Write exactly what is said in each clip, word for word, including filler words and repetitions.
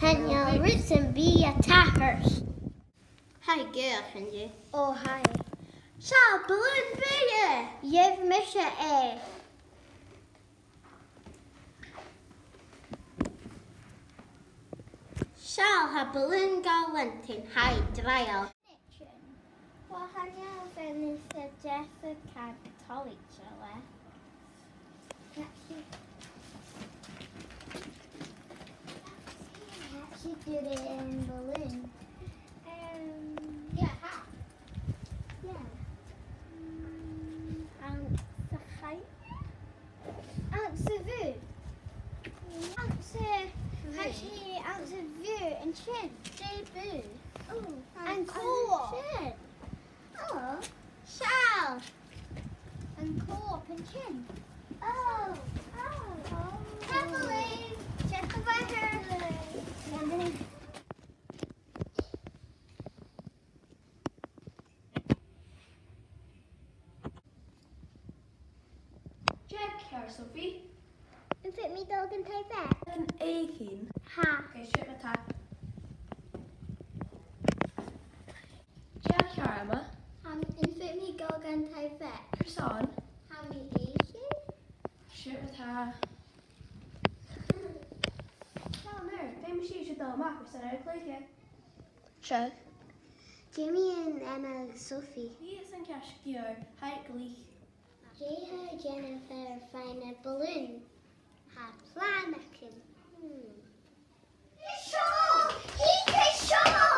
Chan eil rud sam bith a' tachairt. Hi, Gael, can you? Ò, hi. Seall, balloon-bhuidhe! Gheibh mise e. Seall, tha balloon gu leantainn, tha e draghail. Well, chan eil mi a' smaoineachadh gu bheil e toilichte leis. Actually, actually do the, um, balloon. Um, yeah, ha. Yeah. Mm, anns a' choille? Anns a' bhùth. Anns a', actually, anns a' bhùth an sin. Dè bùth? Oh, an còrr. An sin. Oh. Seall. An còrr an sin. Oh, oh, oh. Happily. Check the weather. Dè tha ceàrr, Sophie? Am faod mi dol dhan taigh-bheag? An fheadhainn? Tha. Ok, siuthad ma-thà. Dè tha ceàrr, Emma? Am, am faod mi dol dhan taigh-bheag? Carson? Tha mi èibhinn. Siuthad ma-thà. Seall an-dràsta, feumaidh sibhse dol a-mach airson a' chluiche. Seo. Dè mu dheidhinn Emma agus Sophie? Bidh iad an cearc gu leòr, tha iad glic. Dè tha Jennifer a' faighinn air balloon? Tha plana agam. Hmm. Seo! Thig seo!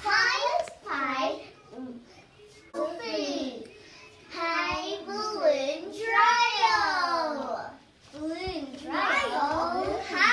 Faighinn, faighinn. Sophie, tha balloon draghail. Balloon draghail. Ha!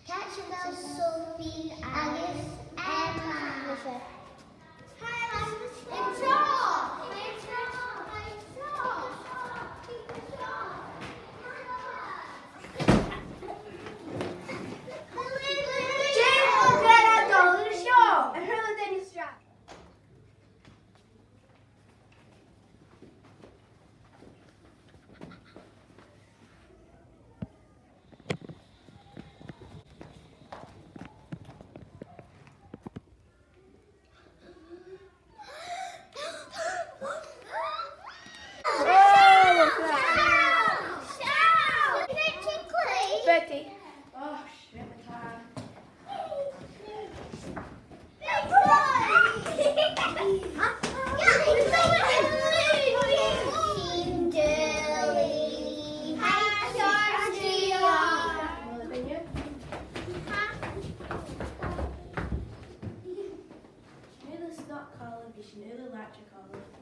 Càit a bheil Sophie agus Emma? Hi, lads. An seo! An seo! An seo! Dè tha ceàrr, an seo? An robh duine seo? Betty. Oh, shit, my tongue. Sin uile snog còmhla, bidh sin uile làidir còmhla.